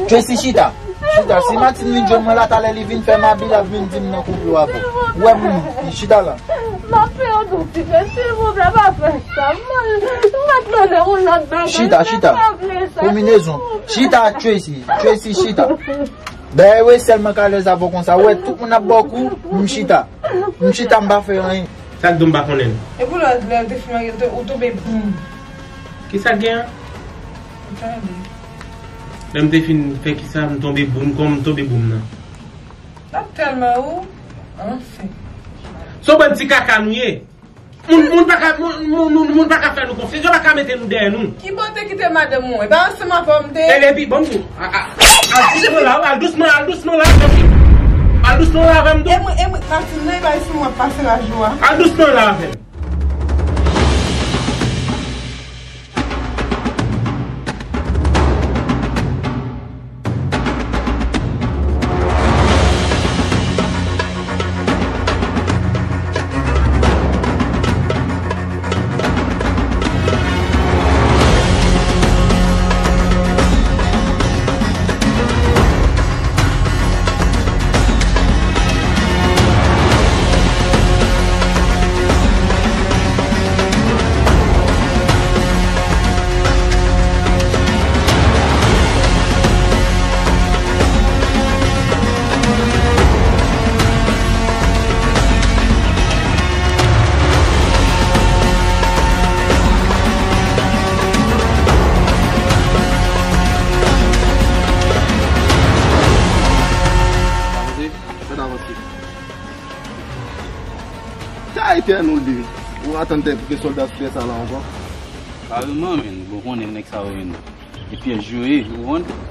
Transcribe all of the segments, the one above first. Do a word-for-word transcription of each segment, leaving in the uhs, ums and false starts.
Tracy, chita. Chita. Si Martine vin jwenn mwen la, talè li vin fè mabi, l ap vin di m nan konplo avè w. Ou wè moun nan. Chita la. M ap fè yon doti, men silvouplè, pa fè sa. M, m ap mande yon lòt bagay. Chita, chita. M pa vle sa. Konbinezon. Chita, Tracy. Tracy, chita. Dayè, wè sèlman k alèz avè w konsa. Ou wè, tout moun ap ba w kou, m chita. M chita, m pa fè anyen. Sa k di w m pa konnen l? E pou lè, lè w te fin, ou tonbe boum. Ki sa k gen an? Ou tande. Lè m te fin fè ki sa, m tonbe boum, kòman m tonbe boum nan? N ap tèlman ou, anfen. Se yon bann ti kaka nou ye. Moun, moun pa ka, moun, moun, moun, moun pa ka fè nou konfyans. Yo pa ka mete nou dèyè nou. Ki bò w te kite madanm ou? E pa ansanm avè w m te ye? E epi, bon, tou. A, a, al dousman la, al dousman, al dousman la avè m. Al dousman la avè m, tou. E mwen, e mwen, Martine, nan e bay sou mwen ap pase laj ou a. Al dousman la avè m. Fèt avanse. Sa etènèl de. Ou atann tè pou ke sòlda fè sa la ankò? Kareman, menn. Bon, konnen nèg sa yo, menn. E pyès yo ye, ou konprann?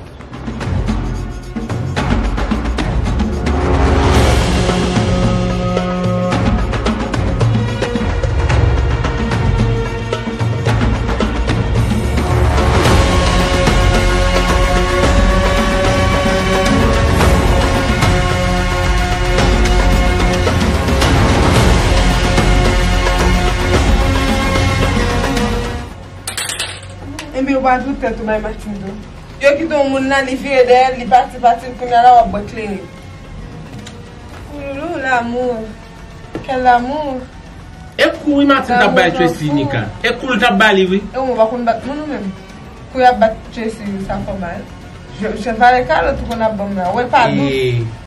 Ebyen, ou pa tout tèt ou bay Martine tou. Yo kite yon moun la, li vire dèyè l, li pati, pati, kounye a la w ap bwè kleren. Ouloulou, l'amour. Quel amour. E kouri Martine t ap bay Tracy, Nika. E kou l t ap ba li, wi. E ou pa konn bat moun ou menm. Kou y ap bat Tracy, sa fè mal. Je, je valè kado tou konn ap ban m la. Ou wè l pa dous.